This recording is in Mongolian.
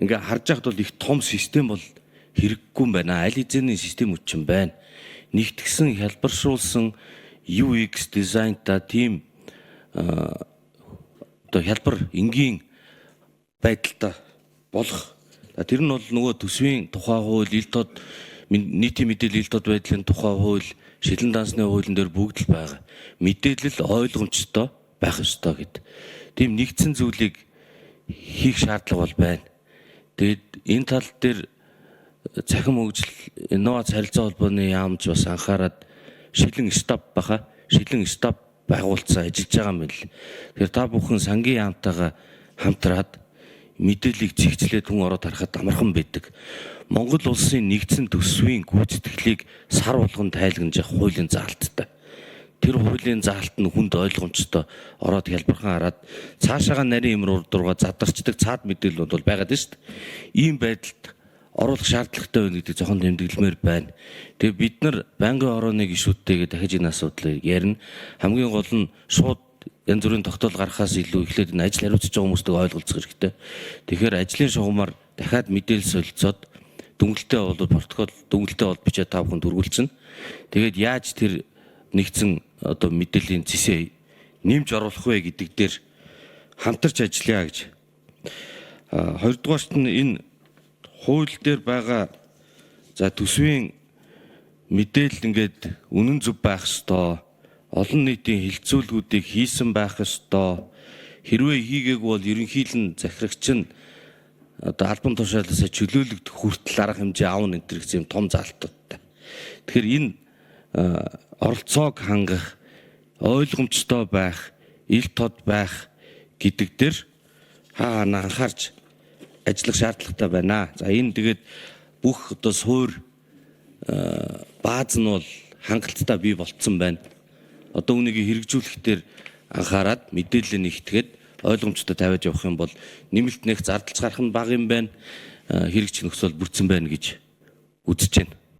Ингээ харж байхад бол их том систем бол хэрэггүй юм байна. Аль хэзээний систем үчин байна. Нэгтгсэн хялбаршуулсан UX дизайнтай тийм одоо хялбар энгийн байдалтай болох. Тэр нь бол нөгөө төсвийн тухай хууль, ил тод нийтийн мэдээлэл ил тод байдлын тухай хууль, шилэн дансны хуулийн дээр бүгд л байгаа. Мэдээлэл ойлгомжтой байх ёстой гэд. Тийм нэгдсэн зүйлийг хийх шаардлага бол байна. Тэгээд энэ тал дээр цахим хөгжил, инновац харилцаа холбооны яамч бас анхаарад шилэн штаб баха. Шилэн штаб байгуулсан ажиллаж байгаа юм байна л. Тэгэхээр та бүхэн сангийн яамтайгаа хамтраад мэдээллийг зэгцлээд хүн ороод харахад амархан байдаг. Монгол улсын нэгдсэн төсвийн гүйцэтгэлийг сар болгон тайлгнаж явах хуулийн заалттай. Тэр хуулийн заалт нь хүнд ойлгомжтой ороод хялбархан хараад цаашаага нарийн юм руугаа задарчдаг цаад мэдээлэлүүд бол байгаад байна шүү дээ. Ийм байдалд оруулах шаардлагатай байна гэдэг зохон тэмдэглэмээр байна. Тэгээ бид нар байнгын орооны гишүүдтэйгээ дахиж энэ асуудлыг ярина. Хамгийн гол нь шууд янз бүрийн тогтоол гаргахаас илүү эхлээд энэ ажил хариуцж байгаа хүмүүстэйг ойлголцох хэрэгтэй. Тэгэхээр ажлын шугамар дахиад мэдээлэл солилцоод дүнгэлтээ бол протокол дүнгэлтээ бол бичээд та бүхэнд өргүүлчихнэ. Тэгээд яаж тэр нэгдсэн одоо мэдээллийн зэсээ нэмж оруулах вэ гэдэг дээр хамтарч ажиллая гэж. Хоёрдугаарт нь энэ хууль дээр байгаа за төсвийн мэдээлэл ингээд үнэн зөв байх ёстой. Олон нийтийн хилцүүлгүүдийг хийсэн байх ёстой. Хэрвээ хийгээгүй бол ерөнхийлөн захирагч нь одоо албан тушаалаасаа чөлөөлөгдөх хүртэл арга хэмжээ аавна энэ төр гэсэн юм том заалтуудтай. Тэгэхээр энэ оролцоог хангах, ойлгомжтой байх, ил тод байх гэдэг дээр хаа хаа анхаарч ажиллах шаардлагатай байна. За энэ тэгээд бүх одоо суур бааз нь бол хангалттай бий болцсон байна. Одоо үүнийг хэрэгжүүлэх дээр анхаарад мэдээлэл нэгтгээд ойлгомжтой тавиад явах юм бол нэмэлт нэх зардалч гарах нь бага юм байна. Хэрэгжих нөхцөл бүрдсэн байна гэж үзэж байна.